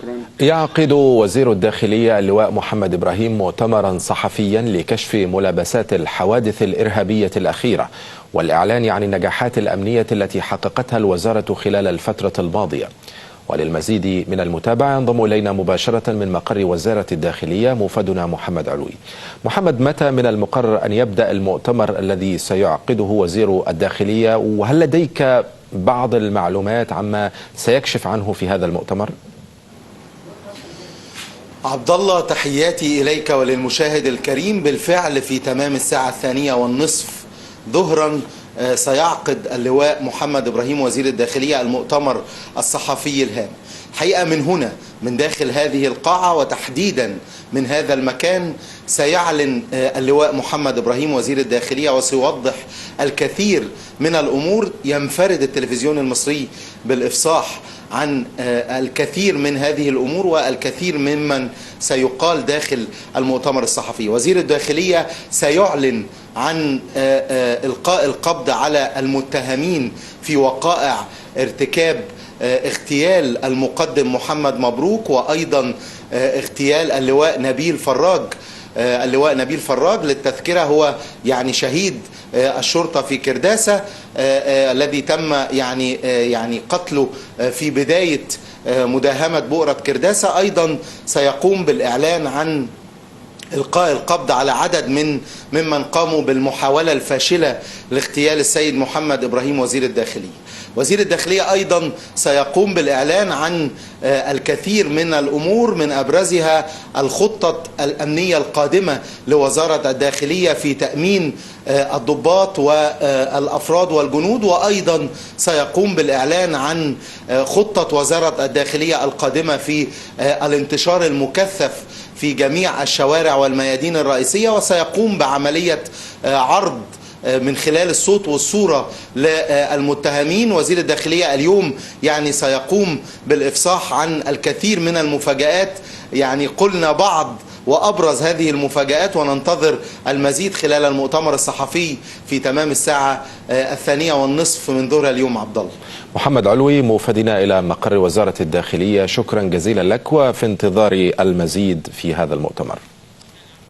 شكرا. يعقد وزير الداخلية اللواء محمد إبراهيم مؤتمرا صحفيا لكشف ملابسات الحوادث الإرهابية الأخيرة والإعلان عن النجاحات الأمنية التي حققتها الوزارة خلال الفترة الماضية. وللمزيد من المتابعة ينضم إلينا مباشرة من مقر وزارة الداخلية موفدنا محمد علوي. محمد، متى من المقرر أن يبدأ المؤتمر الذي سيعقده وزير الداخلية، وهل لديك بعض المعلومات عما سيكشف عنه في هذا المؤتمر؟ عبد الله، تحياتي إليك وللمشاهد الكريم. بالفعل في تمام الساعة 2:30 ظهرا سيعقد اللواء محمد إبراهيم وزير الداخلية المؤتمر الصحفي الهام. حقيقة من هنا، من داخل هذه القاعة وتحديدا من هذا المكان، سيعلن اللواء محمد إبراهيم وزير الداخلية وسيوضح الكثير من الأمور. ينفرد التلفزيون المصري بالإفصاح عن الكثير من هذه الأمور والكثير ممن سيقال داخل المؤتمر الصحفي. وزير الداخلية سيعلن عن إلقاء القبض على المتهمين في وقائع ارتكاب اغتيال المقدم محمد مبروك، وأيضا اغتيال اللواء نبيل فراج. اللواء نبيل فراج للتذكرة هو يعني شهيد الشرطة في كرداسة الذي تم يعني قتله في بداية مداهمة بؤرة كرداسة. أيضا سيقوم بالإعلان عن إلقاء القبض على عدد ممن قاموا بالمحاولة الفاشلة لاغتيال السيد محمد إبراهيم وزير الداخلية. وزير الداخلية أيضا سيقوم بالإعلان عن الكثير من الأمور، من أبرزها الخطة الأمنية القادمة لوزارة الداخلية في تأمين الضباط والأفراد والجنود، وأيضا سيقوم بالإعلان عن خطة وزارة الداخلية القادمة في الانتشار المكثف في جميع الشوارع والميادين الرئيسية، وسيقوم بعملية عرض من خلال الصوت والصورة للمتهمين. وزير الداخلية اليوم يعني سيقوم بالإفصاح عن الكثير من المفاجآت، يعني قلنا بعض وأبرز هذه المفاجآت، وننتظر المزيد خلال المؤتمر الصحفي في تمام الساعة 2:30 من ظهر اليوم. عبد الله. محمد علوي موفدنا إلى مقر وزارة الداخلية، شكرا جزيلا لك، وفي انتظار المزيد في هذا المؤتمر.